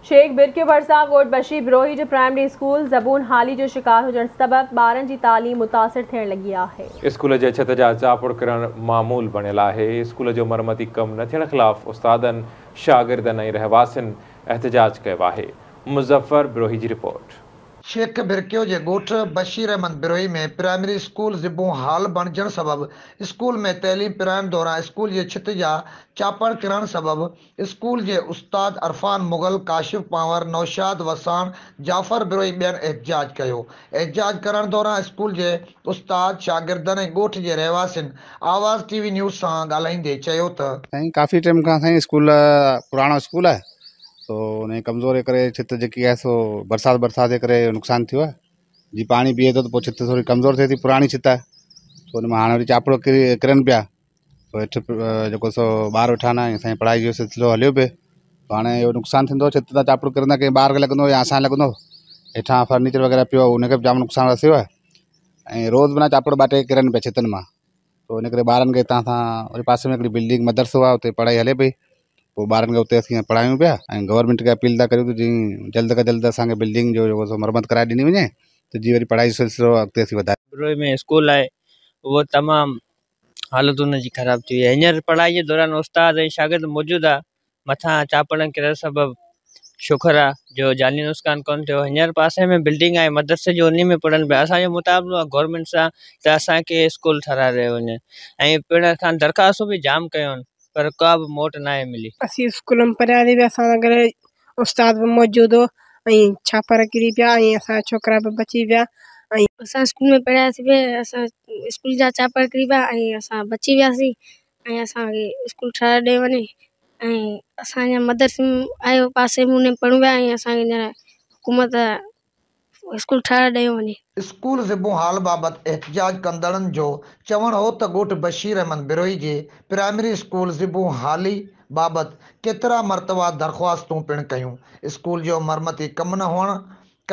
شيخ برڪيو ڀرسان ڳوٺ بشير بروهي جو پرائمري اسڪول زبون حالي جو شڪار هجڻ سبب ٻارن جي تعليم متاثر ٿيڻ لڳي آهي. اسڪول جي ڇت جا چاپڙ ڪرڻ معمول بڻيل آهي. اسڪول جو مرمتي ڪم نه ٿيڻ خلاف استادن، شاگردن ۽ رهواسين احتجاج ڪيو آهي. مظفر بروهي جي رپورٽ. شيخ برڪيو جي ڳوٺ بشير احمد بروهي ۾ پرائمري اسڪول زبون حال بڻجڻ سبب اسڪول ۾ تعليم پرائڻ دوران اسڪول جي ڇت جا چاپڙ ڪرڻ سبب اسڪول جي استاد عرفان مغل، ڪاشف پنهور، نوشاد وساڻ، جعفر بروهي ٻين احتجاج ڪيو. احتجاج ڪرڻ دوران اسڪول جي استاد، شاگردن ۽ ڳوٺ جي رهواسين آواز ٽي وي نيوز سان ڳالهائيندي چيو ته. سائين ڪافي ٽائيم کان سائين اسڪول پراڻو اسڪول آهي سو ان جي ڪمزوري ڪري ڇت جيڪي آهي سو برسات برسات جي ڪري نقصان ٿيو آهي جي پاڻي بيهي ٿو ته پوء ڇت ٿوري ڪمزور ٿئي ٿي پراڻي ڇت آهي سو ان مان هاڻي وري چاپڙو ڪري ڪرن پيا پوء هيٺ جيڪو سو ٻار ويٺا آهن ۽ اسان جي پڙهائي جو سلسلو هليو پئي پوء هاڻي اهو نقصان ٿيندو ڇت تان چاپڙو ڪرندا ڪنهن ٻار کي لڳندو يا اسان کي لڳندو هيٺان فرنيچر وغيره پيو آهي ان کي به جام نقصان رسيو آهي ۽ روز معنيٰ چاپڙو ٻه ٽي ڪرن پيا ڇتن مان پوء ان ڪري ٻارن کي هتان کان وري پاسي ۾ هڪڙي بلڊنگ مدرسو آهي اتي پڙهائي هلي پئي پوء ٻارن کي اتي اسين پڙهايون پيا ۽ گورنمينٽ کي اپيل ٿا ڪريون ته جي جلد کان جلد اسان کي بلڊنگ جو جيڪو سو مرمت ڪرائي ڏني وڃي ته جي وري پڙهائي جو سلسلو اڳتي اسين وڌايون. بروهي ۾ اسڪول آهي اهو تمام حالت ان جي خراب ٿي وئي آهي هينئر پڙهائي جي دوران استاد ۽ شاگرد موجود آهي مٿان چاپڙن ڪرڻ سبب شڪر آ جو جاني نقصان ڪونه ٿيو هينئر پاسي ۾ بلڊنگ آهي مدرسي جو انهي ۾ پڙهن پيا اسان جو مطالبو آهي گورنمينٽ سان ته اسان کي اسڪول ٺهرائي وڃي ۽ پڻ اسان درخواستون به جام ڪيون آهن پر ڪا به موٽ ناهي ملي. اسين اسڪول ۾ پڙهياسين به اسان سان گڏ استاد به موجود هو ۽ ڇاپر ڪري پيا ۽ اسان جا ڇوڪرا به بچي ويا ۽. اسان اسڪول ۾ پڙهياسين به اسان اسڪول جا چاپر ڪري پيا ۽ اسان بچي وياسين ۽ اسان کي اسڪول ٺهرائي ڏيو وڃي ۽ اسان جا مدرسي آيو پاسي ۾ ان ۾ پڙهون پيا ۽ اسان کي هينئر حڪومت اسڪول ٺهرائي ڏيو وڃي. اسڪول زبون حال بابت احتجاج ڪندڙن جو چوڻ هو ته ڳوٺ بشير احمد بروهي جي پرائمري اسڪول زبون حالي بابت ڪيترا مرتبا درخواستون پڻ ڪيون، اسڪول جو مرمتي ڪم نه هئڻ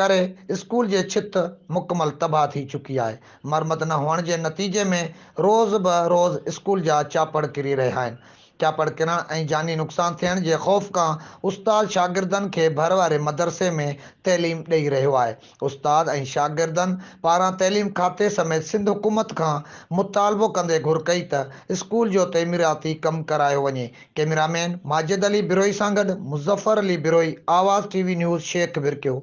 ڪري اسڪول جي ڇت مڪمل تباهه ٿي چڪي آهي، مرمت نه هئڻ جي نتيجي ۾ روز به روز اسڪول جا چاپڙ ڪري رهيا آهن، چاپڙ ڪرڻ ۽ جاني نقصان ٿيڻ جي خوف کان استاد شاگردن کي ڀر واري مدرسي ۾ تعليم ڏئي رهيو آهي، استاد ۽ شاگردن پاران تعليم کاتي سميت سنڌ حڪومت کان مطالبو ڪندي گهر ڪئي ته اسڪول جو تعميراتي ڪم ڪرايو وڃي، ڪئميرا مين ماجد علي بروهي سان گڏ Muzaffar Ali Brohi, Awaz T V news, Sheikh Birkio.